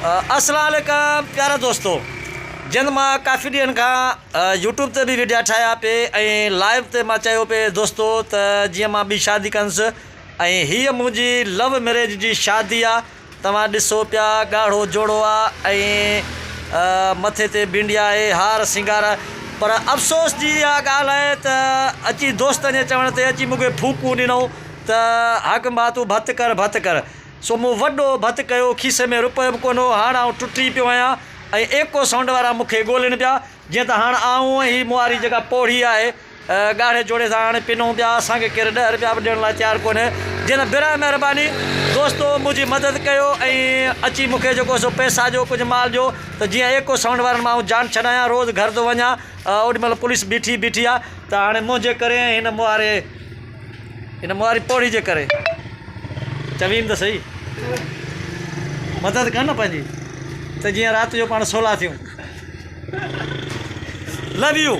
اسلام عليڪم پيارا دوستو جن مان ڪافي ڏينهن کان يوٽيوب تي به ويڊيا ٺاهيا پي ۽ لائيو تي مان چيو پي دوستو ته جيئن مان ٻي شادي ڪنس ۽ هيء منهنجي لو ميريج جي شادي آ توهان ڏسو پيا ڳاڙهو جوڙو آ ۽ مٿي تي بينڊي آهي هار سينگار پر افسوس جي اها ڳالهه آهي ته اچي دوستن جي چوڻ تي اچي مون کي ڦوڪون ڏنو ته حاڪم ڀاء تون ڀت ڪر ڀت ڪر سو مون وڏو ڀت ڪيو، کيسي ۾ رپيو به ڪونه هو، هاڻ آئون ٽٽي پيو آهيان ۽ ايڪو سائونڊ وارا مون کي ڳولين پيا، جيئن ته هاڻ آئون ۽ هي مون واري جيڪا پوڙهي آهي، ڳاڙهي جوڙي سان هاڻي پنون پيا، اسان کي ڪير ڏهه رپيا به ڏيڻ لاء تيار ڪونهي، جيئن ته براء مهرباني دوستو منهنجي مدد ڪيو ۽ اچي مون کي جيڪو سو پئسا ڏيو ڪجهه مال ڏيو ته جيئن ايڪو سائونڊ وارن مان آئون جان ڇڏايان، روز گهر ٿو وڃان، اوڏي مهل پوليس بيٺي بيٺي آ ته هاڻي منهنجي ڪري ۽ هن مون واري. هن مون واري پوڙهي جي ڪري. چوين ته سهي. مدد ڪر نه پنهنجي ته جيئن رات جو پاڻ سولا ٿيون. Love you.